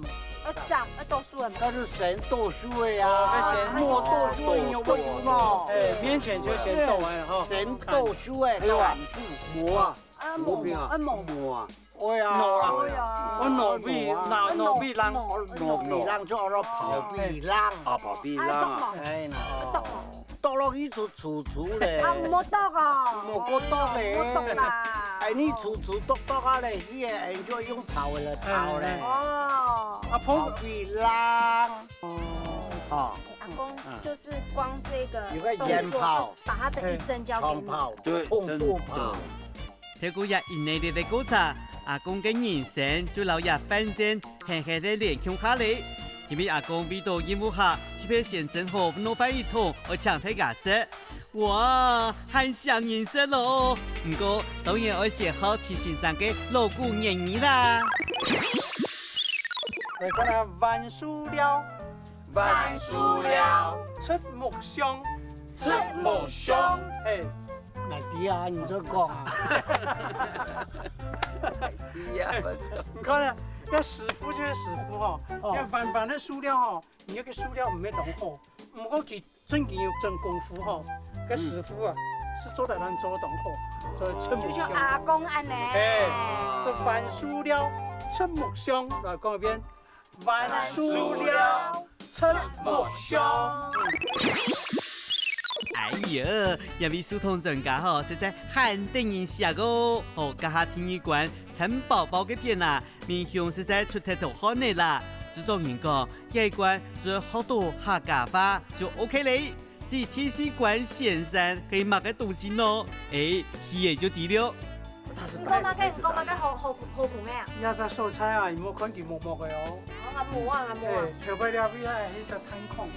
愛斬，愛剁手个嘛。該就先剁手个啊，哦，愛先。莫剁手个，你有無有無？哎，面前就先剁完了哈。先剁手个，哎呦，砍手。磨啊，啊，磨，磨平啊，啊，磨。磨啊。哎呀，腦啦，哎呀。我腦皮，腦，腦皮啷。腦皮啷就叫做刨皮啷。啊，刨皮啷啊。啊，剁嘛。哎，那。剁嘛。 剁落去就粗粗咧。啊，莫剁哦。莫過剁咧。莫剁啦。哎，你粗粗剁剁啊咧，佢个，哎，就用刨个來刨咧。哎，哎。哦。啊，刨。刨皮啷。哦。哦。阿公，嗯。就是光這個有個眼泡。動作，就把他的一生交給你。哎，長跑，對，痛不跑。真的。 透過這一系列个過程，阿公个人生就摎這番梢狠狠个連共下來。因為阿公為著任務下，特別先蒸好摎飯一桶，愛請大家食。哇，還想人食咯！毋過，當然愛先學徐先生个老古言語啦。來看下，挽樹料。 挽樹料。出木箱。出木箱。嘿。哪裡啊？你就講啊。哪裡啊？你看啊，該師傅就係師傅吼，哦。該挽，挽个樹料吼，你該个樹料毋係當好，毋過佢真經有真功夫吼，該師傅啊，嗯。係做得恁做得當好，所以出木箱。就像阿公恁呢。嘿，這挽樹料，出木箱，來講一遍。 挽樹料，出木箱。哎呀，這位書童專家吼，實在還得人惜哦！吼，這下第二關，蠶寶寶个片啊，明雄實在出忒多汗个啦。製作人講，這一關只要學到客家話就OK咧。 至於第四關先生係麼个東西呢？哎，去仔就知了。你講麼个？你講麼个好好好講个啊？這隻所在啊，你莫看佢木木个哦。啊，木啊，木啊。嘿，頭擺這位啊，係隻炭礦，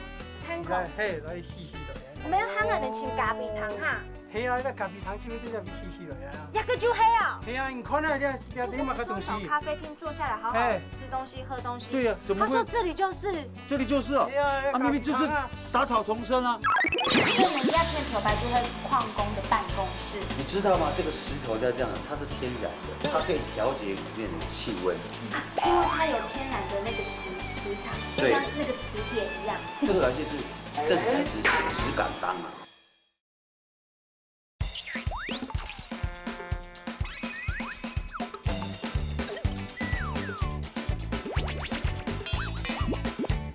炭礦。嘿，來起起來。我們要喊人請咖啡糖哈。係啊，該咖啡糖就係這位起起來啊。這個就係啊。係啊，你看啊，這這這麼个東西。從咖啡廳坐下來，好好哎吃東西、喝東西。對呀，怎麼會？他說這裡就是。這裡就是哦，係啊，啊，明明就是雜草叢生啊。這門一片頭擺就係礦工的辦公室。你知道嗎？這個石頭在這樣，它是天然的，它可以調節裡面的氣溫。啊，因為它有天然的那個磁磁場，就對。像那個磁鐵一樣。這個東西是正材質性，質感當啊。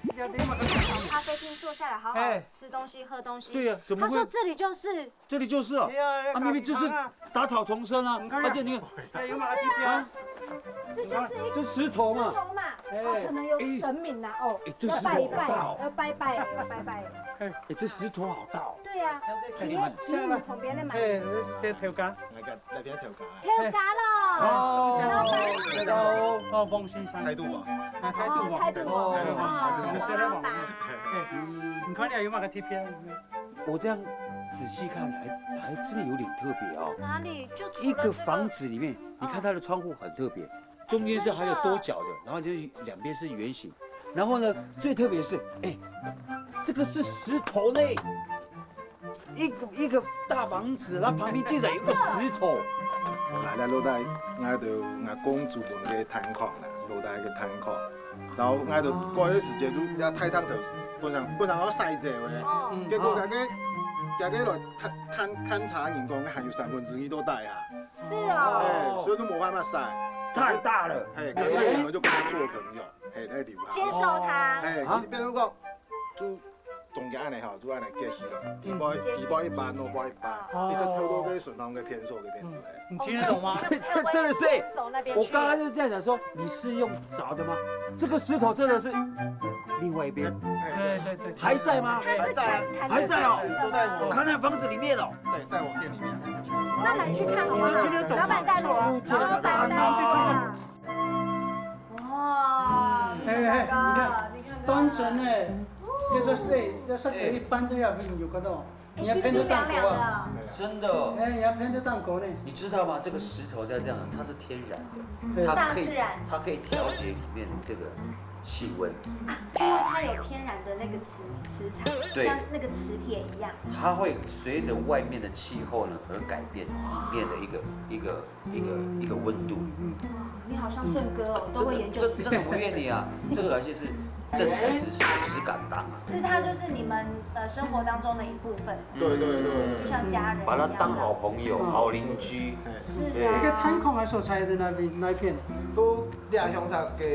從咖啡廳坐下來，好好哎吃東西、喝東西。對呀，怎麼會？他說這裡就是。這裡就是啊，哎呀，啊，明明就是雜草叢生啊，你看，而且你看，哎，有馬蹄啊，這就是一這石頭嘛石頭嘛，哎，哦，可能有神明吶，哦，哎，這石頭好大哦。要拜一拜，要拜拜，要拜拜。哎，這石頭好大哦。對呀，哎，你看，你看旁邊的嘛。哎，這是頭家。那個那邊頭家。頭家咯。哦，老闆。哦，王先生。態度吧。啊，態度王。哦，態度王。哦，有些人王。王老闆。哎，你看你有麼个特別？ 我這樣仔細看，還還真的有點特別哦。哪裡？就除了這個一個房子裡面，你看它的窗戶很特別，中間是還有多角的，然後就是兩邊是圓形，然後呢，最特別的是，哎，這個是石頭呢，一個一個大房子，它旁邊竟然有個石頭。來來，老弟，𠊎兜𠊎公主門个炭礦啦，老弟个炭礦。 然後𠊎兜過个時節就這大石頭本身本身愛徙走个，結果該個該個來探探探查人講，還有三分之二都大下。是哦。哎，所以都無辦法徙。太大了。嘿，乾脆我們就跟他做朋友，嘿，來留下。接受他。嘿，啊？變成講，就同佢恁樣吼，就恁樣結起來，底背底背一半，路背一半，一直透到該順堂个便所該邊去。 你聽得懂嗎？這真的是，我剛剛就是這樣想說，你是用鑿的嗎？這個石頭真的是另外一邊，對對對，還在嗎？還在啊，還在哦，都在我，我看那房子裡面哦。對，在我店裡面。那來去看好不好？你都聽得懂嗎？老闆帶路啊，老闆帶路啊。哇，哎哎，你看，你看，你看，單純哎，就是哎，要是可以搬這樣，你有看到嗎？ 你還騙得上狗啊？真的。哎，你還騙得上狗呢？你知道嗎？這個石頭在這樣，它是天然的，對。它可以，大自然。它可以調節裡面的這個氣溫。啊，因為它有天然的那個磁磁場，對。像那個磁鐵一樣。它會隨著外面的氣候呢而改變裡面的一個一個一個一個溫度。哇，你好像順哥哦，都會研究石頭。這個這這個不騙你啊，這個東西是正材質性，質感當啊。這它就是你們呃生活當中的一部分。 對對對，就像家人一樣。把他當好朋友、好鄰居。是啊。該炭礦个所在在哪位哪片？都這鄉下个，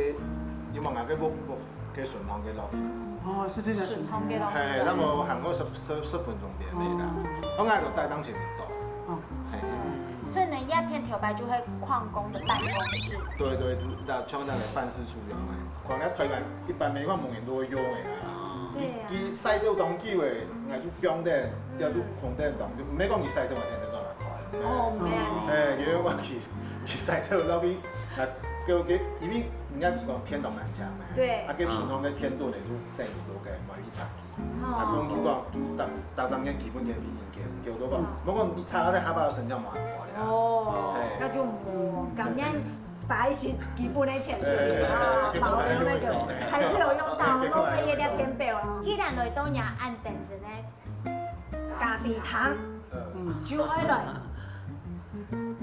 有無啊？个屋屋个順堂个落去。哦，是這個順堂个落去。嘿，那麼還過十十十分鐘點个啦。哦，𠊎都帶當前面到。哦。嘿。所以呢，這片頭擺就係礦工个辦公室。對對，就像那個辦事處一樣个，可能台灣一般每個門人都會用个啊。對啊。佢佢徙走當久个，𠊎就放等，就就空等當久，毋係講佢徙走𠊎天天在該看。哦，毋係恁樣。哎，因為𠊎佢佢徙走落去，啊，佢佢因為人家講天堂蠻長嘛，對。啊，佢順堂个天頂呢，就等於都个貿易場。 啊，公主講，就打打仗个基本个比人个，叫做講，無講你查下在下巴身上嘛，哦，嘿。那就無，感覺花一些基本的錢出去啊，保留那個，還是有用到，我們可以聊天表啊。既然來到這恁等陣呢，咖啡糖，嗯，就愛來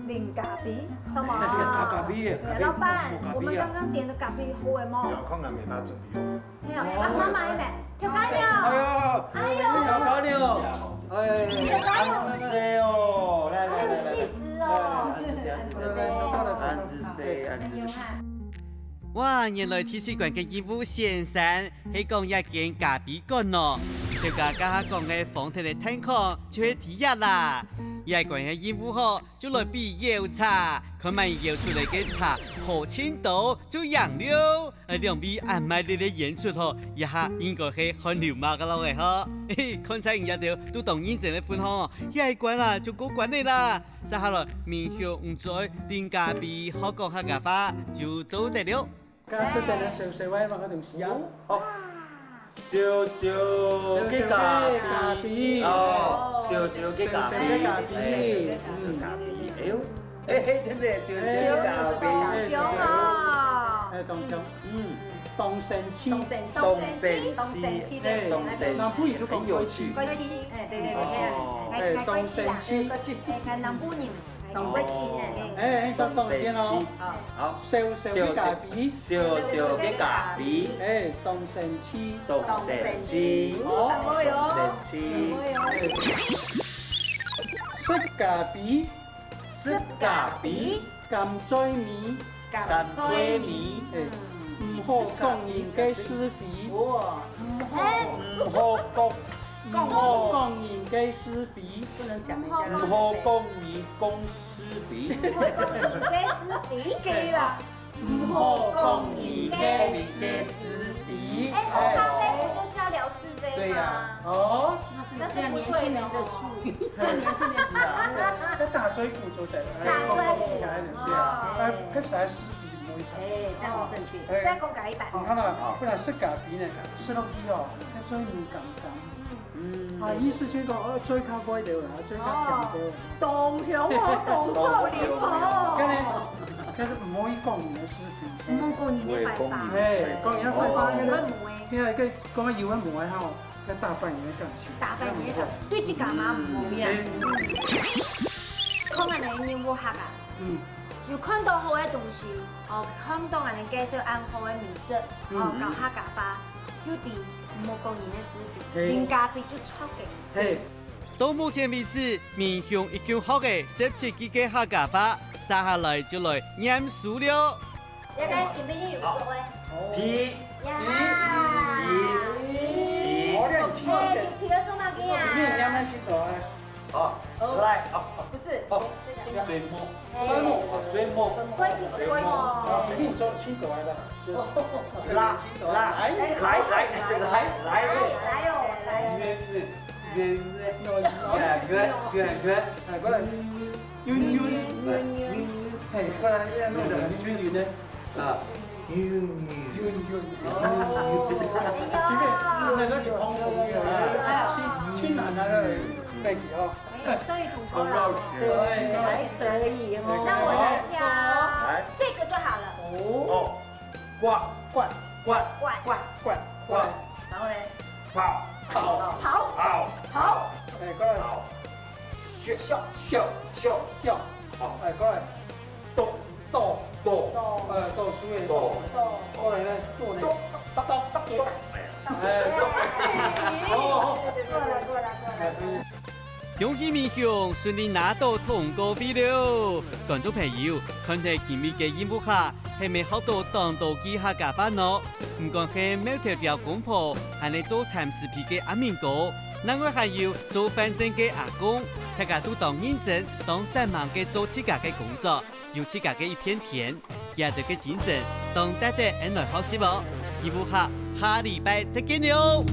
啉咖啡，好嗎？咖咖啡耶，咖啡，老闆，咖啡啊。我們剛剛點的咖啡好喝嗎？不要看，還沒辦法準備哦。 哎呀，啊，媽媽一杯，調解了。哎呦，哎呦，調解了。哎，調解了。恁仔細哦，來來來來，還有氣質哦。哎，恁仔細，恁仔細，恁仔細，恁仔細。哇，原來圖書館个義務先生係講一間咖啡館哦。頭家頭下講个方天个探險就係第一啦。這關係任務吼，就來比舀茶，看麼人舀出來个茶好盡多就贏了。呃，兩位恁賣力个演出吼，這下應該係汗流脈落个吼。嘿嘿，看在你這兜都當認真个份吼，這一關啦就過關了啦。接下來，明雄毋再啉咖啡，學講客家話就做得了。 假使等下燒燒个麼个東西啊？哦。好。燒燒个咖啡。燒燒个咖啡。哦，燒燒个咖啡。燒燒个咖啡。哎，燒燒个咖啡。嗯。哎喲，哎，嘿，真个燒燒个咖啡。哎，燒燒个咖啡。哎，當香。嗯。當生趣。當生趣。當生趣。哎，當生趣。南部人就講過去。過去，哎，對對對，哦。哎，當生趣。哎，過去，哎，南部人。 當生趣，哎，哎，再講一遍哦。好。燒燒个咖啡。燒燒个咖啡。哎，當生趣。當生趣。哦，當生趣。哎。食咖啡。食咖啡。甘在味。甘在味。哎，毋好講人个是非。哦，毋好。毋好講。毋好講人个是非。 不能講人家的是非。毋好講人講是非。毋好講人家是非。對啦。毋好講人家个是非。哎，喝咖啡不就是要聊是非嗎？對呀。哦。那是年輕人的術語，這年輕人講的。要打嘴鼓就對了。打嘴鼓。哎，哦。哎，開始還是非，不會講。哎，這樣很正確。哎。再講解一擺。你看到，不然食咖啡呢，食落去哦，該嘴裡甘甘。 嗯。啊，意思就係講，哦，嘴較會了啦，嘴較甜了啦。哦，當香哦，當好啉哦。該呢，該係毋好去講人个是非。毋好講人个壞話。哎，講人个壞話，哦。該个，該个講有个無个吼，該打翻人个感情。打翻人个感情，對自家嘛毋好呀。哎。看恁呢任務客啊，嗯。有看到好个東西，哦，看到恁呢介紹恁好个美食，哦，嗯。教客家話。 又知毋好講人个是非，嘿。人家比就著个。嘿。到目前為止，明雄一共學个十七句个客家話，接下來就來唸書了。這個今晡日有做个。P。呀。P。P。好，你很清楚。哎，你，你要做麼个啊？你有唸得清楚啊？ 哦，哦。來，哦，哦。不是，哦，這個。睡目。睡目。哦，睡目。睡目。睡目。哦，睡目做清楚來的。啦，啦，來，來，來，來。來哦，來。圓，圓，圓，圓，圓，圓。哎，過來。圓，圓。圓，圓。哎，過來，要弄得很均勻呢。 啊，有，有。有，有。哦。因為那個你碰碰有，哎，去，去拿那個飛機哦。哎，所以同學啦，很好奇。對，還可以哦。那我來挑來。這個就好了。哦。掛，掛，掛，掛，掛，掛。然後呢？跑，跑，跑，跑，跑。哎，過來。跑。笑，笑，笑，笑。好。哎，過來。 讀，讀，讀，呃，讀書个讀。讀。過來呢，讀呢。讀，讀，讀，讀。哎，讀。好，好，好。過來，過來，過來。恭喜明雄順利拿到通過費了！觀眾朋友，看忒今晡日个任務卡，係毋係學到當多句客家話呢？毋管係苗條條公婆，還係做蠶絲被个阿明哥，另外還有做飯店个阿公，大家都當認真、當煞猛个做自家个工作。 有自家个一片天，佢兜个精神當值得𠊎來學習哦！任務客，下禮拜再見了！